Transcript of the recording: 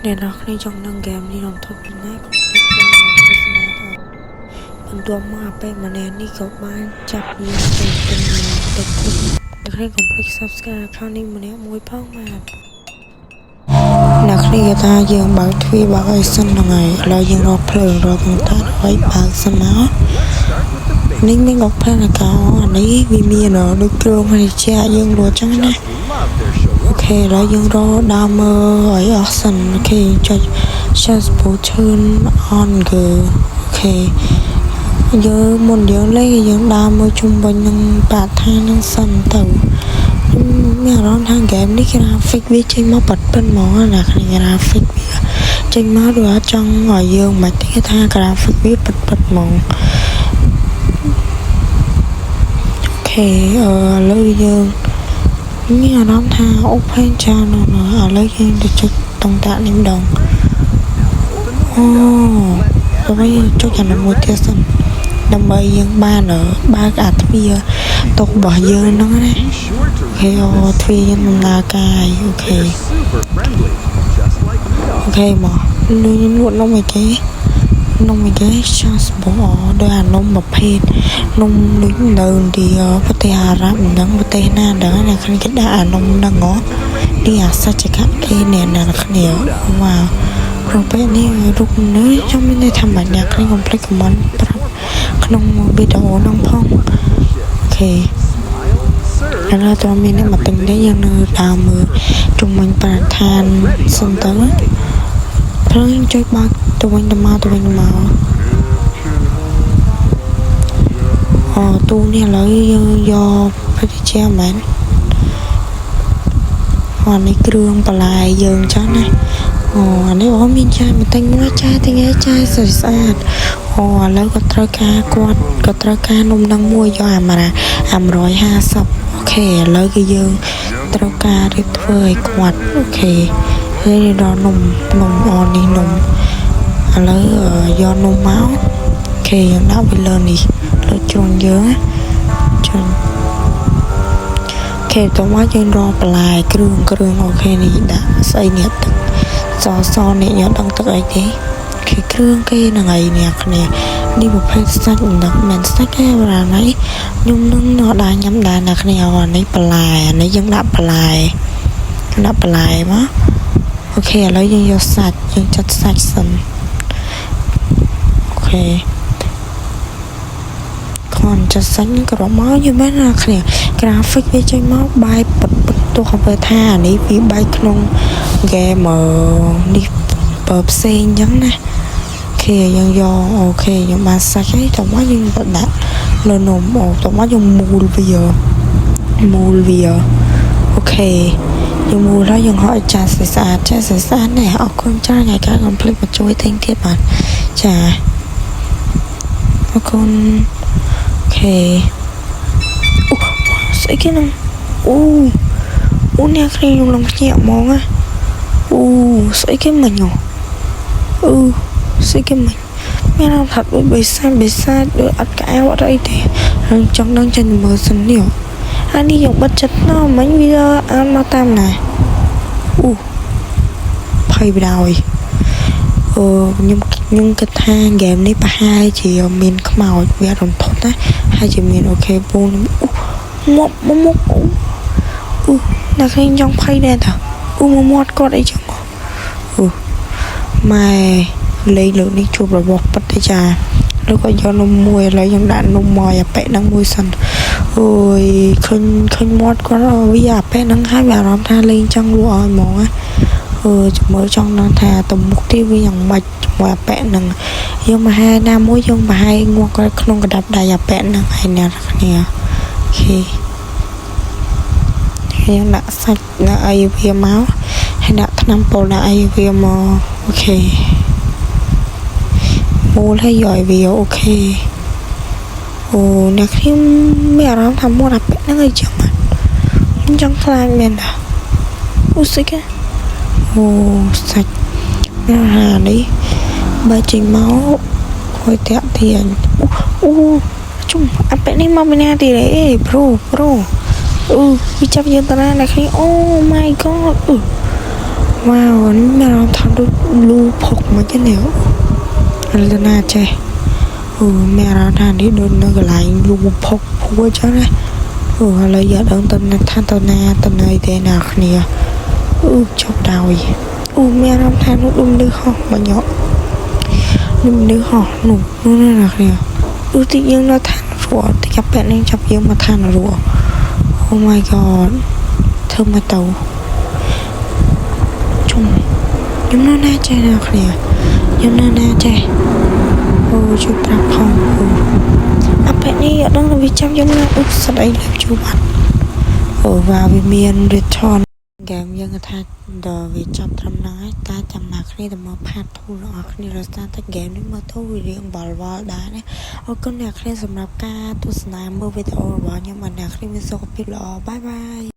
អ្នកនរគ្នាចង់ដឹងហ្គេមនេះរន្ធត់ពីណាកុំភ្លេចចូលមកទស្សនាតបន្ទាប់មកអាប៉េម្នាក់នេះក៏បានចាប់យើងទៅទិញទៅគុំអ្នកគ្នាកុំភ្លេច Subscribe account នេះម្នាក់មួយផងបាទអ្នកគ្នាគេថាយើងបើកទ្វារបើកអីសិនហ្នឹងហើយឥឡូវយើងរកភ្លើងរកកង្តាឲ្យបើកសិនមក Start with the basics. នេះមានកភ្លើងអាកោអានេះវាមានដូចគ្រឿងភេសជ្ជៈយើងលក់ចឹងណា Just love their shawarma. Okay ឥឡូវយើងរកដើមមើលឲ្យអស់សិន okay ចុច just button on គឺ okay យើងមុនយើងលេងយើងដើរមើលជុំវិញនឹងបរិស្ថាននឹងសិនទៅខ្ញុំមានអារម្មណ៍ថាហ្គេមនេះ graphic វាចេញមកប៉ិតប៉ិនហ្មងណាគ្នា graphic វាចេញមកដូចអត់ចង់ឲ្យយើងមិនទេគេថា graphic វាប៉ិតប៉ិតហ្មង okay អឺឥឡូវយើង មានអារម្មណ៍ថា open ច្រើនណាស់ណាឥឡូវយើងទៅចុចតុងតាក់នេះម្ដង Open the អូ window. ដើម្បីចុចអានោះមួយទៀតសិនដើម្បីយើងបានបើកអាទ្វារតុរបស់យើងហ្នឹងណា Be sure to okay read អូ the ទ្វារយើងដំណើរការ okay They're super friendly, just like we អូ are. ខេមកលុយលក់នំអីគេនំអីគេ just បដោយអានំប្រភេទនំដូចនៅឥណ្ឌាប្រទេសអារ៉ាប់មិនដឹងប្រទេសណាដឹងណាគ្នាគេដាក់អានំហ្នឹងហ៎នេះអាសាច់កាគេនេះអ្នកគ្នាវ៉ាវប្រភេទនេះរូបនេះខ្ញុំមានន័យថាមិនអ្នកគ្នាកុំភ្លេច comment ប្រាប់ក្នុងវីដេអូហ្នឹងផង okay Smile, serve, ឥឡូវតើមានអ្នកមកទិញទេយើងនៅដើរមើលជុំវិញបរិស្ថាន ready សិន on ទៅ their way. ភ្លើងចុចបើកទៅវិញទៅមកទៅវិញទៅមកអូទូនេះឥឡូវយើងយកភេសជ្ជៈមែនអូនេះគ្រឿងបន្លែយើងចឹងណាអូអានេះអូមានចាយមកទិញមកចាយទិញអីចាយស្អាតស្អាតអូឥឡូវក៏ត្រូវការគាត់ក៏ត្រូវការនំនឹងមួយយកអាម៉ាអា150 okay ឥឡូវគឺយើងត្រូវការរៀបធ្វើឲ្យគាត់ okay ហើយដល់នំនំអូនេះនំឥឡូវយកនំមក okay យើងដាក់វាលើនេះលើជ្រុងយើងណាជ្រុង okay តោះមកយើងរកបន្លែគ្រឿងគ្រឿង okay នេះដាក់ស្អីនេះទឹកសសនេះយកដឹងទឹកអីទេ okay គ្រឿងគេហ្នឹងឯងអ្នកគ្នានេះប្រភេទសាច់មិនដឹងមិនសាច់ទេបារណៃខ្ញុំនឹងអត់ដែរញ៉ាំដែរអ្នកគ្នាអានេះបន្លែអានេះយើងដាក់បន្លែដាក់បន្លែមក okay ឥឡូវយើងយកសាច់យើងចាត់សាច់សិន okay ខនចាត់សាច់ហ្នឹងក៏រកមកយូរមែនណាគ្នា graphic វាចេញមកបែបពិតពិតទោះគេថាអានេះវាបែកក្នុង game នេះបើផ្សេងអញ្ចឹងណា okay យើងយក okay យើងបានសាច់ហើយតោះមកយើងទៅដាក់លើនំអូតោះមកយើងមូលវាមូលវា okay យើងមូលហើយយើងហកឲ្យចាស់ស្អាតចាស់ស្អាតណែអរគុណច្រើនថ្ងៃក្រោយកុំភ្លេចមកជួយទិញទៀតបាទចាអរគុណ okay អូស្អីគេហ្នឹងអូអូអ្នកគ្នាខ្ញុំលងភ្ញាក់ហ្មងណាអូស្អីគេមិញហ៎អូស្អីគេមិញមានអារម្មណ៍ថាដូចបិសាចបិសាចដូចអត់ក្អៅអត់អីទេហើយចង់ដឹងចេញមើលសិននេះអានេះយើងបិទចិត្តណោះមិញវាអានមកតាមណាអូភ័យបណ្ដោយអឺខ្ញុំខ្ញុំគិតថាហ្គេមនេះប្រហែលជាមានខ្មោចវារន្ធត់ណាហើយជាមាន okay ពូអូមកមកមកអូអូអ្នកគ្នាចង់ភ័យដែរតាអូមកមាត់គាត់អីចឹងអូម៉ែលេងលើកនេះជួបរបស់ពិតទេចាឬក៏យកនំមួយឥឡូវខ្ញុំដាក់នំមកអាប៉ែហ្នឹងមួយសិនអូយឃើញឃើញមាត់គាត់វាអាប៉ែហ្នឹងហើយមានអារម្មណ៍ថាលេងចង់លក់ឲ្យហ្មងណាអឺចាំមើលចង់ដឹងថាទៅមុខទីវាយ៉ាងម៉េចជាមួយអាប៉ែហ្នឹងយើងមហាណាមួយយើងប្រហែលងាប់គាត់ក្នុងកដាប់ដៃអាប៉ែហ្នឹងហើយអ្នកគ្នា okay យើងដាក់សាច់ដាក់អីវាមកហើយដាក់ថ្នាំពុលដាក់អីវាមក okay មូលហើយយកឲ្យវា okay អូអ្នកខ្ញុំមានអារម្មណ៍ថាមាត់អាប៉ែហ្នឹងអីចឹងខ្ញុំចង់ខ្លាចមែនតាអូស្អីគេអូសាច់មានអាហារនេះបើចេញមកគួយតាក់ទាញអូអូជុំអាប៉ែនេះមកពីណាទៀតអេ bro bro អូវាចាប់យើងតាណាអ្នកគ្នាអូ my god អូ វ៉ាវនេះមានអារម្មណ៍ថាដូចលូផុកមកចឹងនេះឥឡូវណាចេះអូមានអារម្មណ៍ថានេះដូចនៅកន្លែងលូផុកភួចឹងណាអូឥឡូវយកដឹងទៅណាថាទៅណាទៅណីទេណាគ្នាអូជប់ដល់អូមានអារម្មណ៍ថានោះដូចមនុស្សហោះមកញក់នេះមនុស្សហោះនោះនោះណាគ្នាអូតិចយើងនៅឋានរស់តិចកាពាក់នឹងចាប់យើងមកឋានរស់ Oh my God ធ្វើមកទៅជុំខ្ញុំនៅណាចេះណាគ្នាខ្ញុំនៅណាចេះអូជួយប្រាប់ផងអូអាពាក់នេះអត់ដឹងថាវាចាប់យើងណាអ៊ុស្ដីលេបជួបាត់អូវ៉ាវាមាន return ហ្គេមយើងក៏ថាដល់វាចប់ត្រឹមហ្នឹងហើយតែចាំណាគ្នាទៅមក part 2របស់គ្នារសារតែហ្គេមនេះមើលទៅវារៀងវល់វល់ដែរណាអរគុណអ្នកគ្នាសម្រាប់ការទស្សនាមើលវីដេអូរបស់ខ្ញុំបាទអ្នកគ្នាមានសុខភាពល្អ bye bye.